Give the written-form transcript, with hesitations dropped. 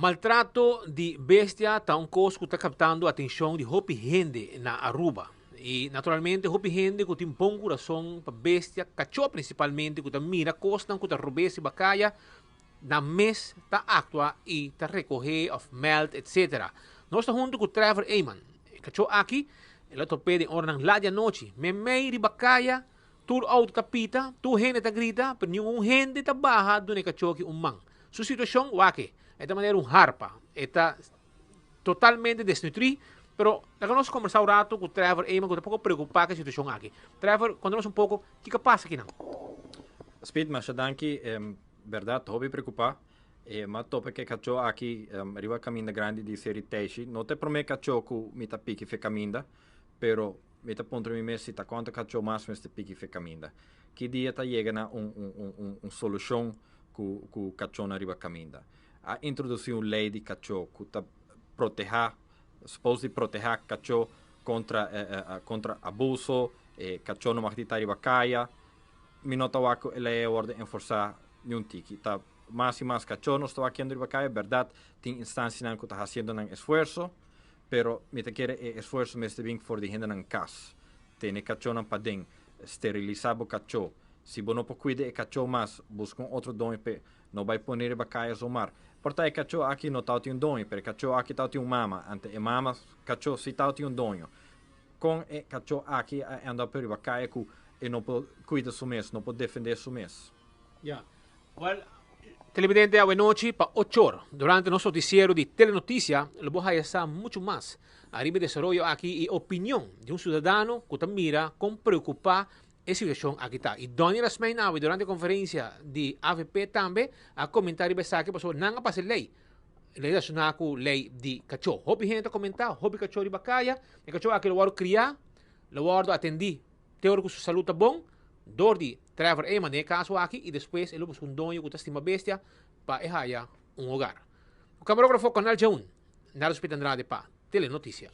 Maltrato di bestia ta un cos cu ta captando atencion di hopi hende na Aruba. Y naturalmente hopi hende cu tin bon curason pa bestia, cacho principalmente, cu ta mira cosnan cu ta robes riba caya, nan mes ta actua y ta recoge of meld etc. Nos ta hunto cu Trevor Eman. E cacho aki el a tope den oranan laat di anochi, memey riba caya, tur auto ta pita, tur hende ta grita, pero ningun hende ta baha duna e cacho aki un man. Su situacion, wak e, e ta manera un harpa, e ta totalmente desnutri, pero laga nos combersa un rato cu Trevor Eman cu ta poco preocupa cu e situacion aki. Trevor, conta nos un poco kico a pasa akinan. Speed, masha danki. Berdad, hopi preocupa. E m'a topa cu e cacho aki riba caminda grandi di Seri Teishi. No ta e prome cacho cu mi ta piki fe caminda, pero mi ta puntra mi mes si ta cuanto cacho mas mester piki fe caminda. Ki dia ta yega na un un un un solucion cu cu cachonan riba caminda? A introduci un ley di cacho cu ta proteha, suppose di proteha cacho contra contra abuso, e cacho no mag di ta riba caya. Mi no ta wak ku e lei a wòrdu enforsá niun tiki. Ta mas i mas kachó nos ta wak kendo riba kaya. Bèrdat tin instansianan ku ta hasiendo nan esfuerso, pero mi ta kere e esfuerso mester bin for di hendenan kas. Tene kachónan paden, sterilisá bo kachó. Si bo no por kuida e kachó mas, buska un otro doño p'e. No bai pone riba kaya zomar. Por ta e kachó aki no tabatin un doño, pero e kachó aki tabatin un mama. Ante e mama kachó si tabatin un doño. Kon e kachó aki a end up riba kaya ku e no por kuida su mes, no por defendé su mes? Ya. Wel, televidente awenochi pa ochor, durante nos noticiero di Telenoticia lo bo haya sa mucho mas ariba e desaroyo aki y opinion di un ciudadano cu ta mira con preocupa e situacion aki ta. Y Donny Rasmijn awe durante e conferencia di avp tambe a comenta riba esaki pasobra nan a pasa e ley relaciona cu ley di cacho. Hopi hende ta comenta, hopi cacho riba caya, e cacho aki lo wordo cria, lo wordo atendi te ora cu su salud ta bon, door di Trevor Eman den e caso aki y despues e lo busca un doño cu ta stima bestia pa e haya un hogar. Cu camarógrafo Cornel Jaun, Nelson Pita Andrade pa Telenoticia.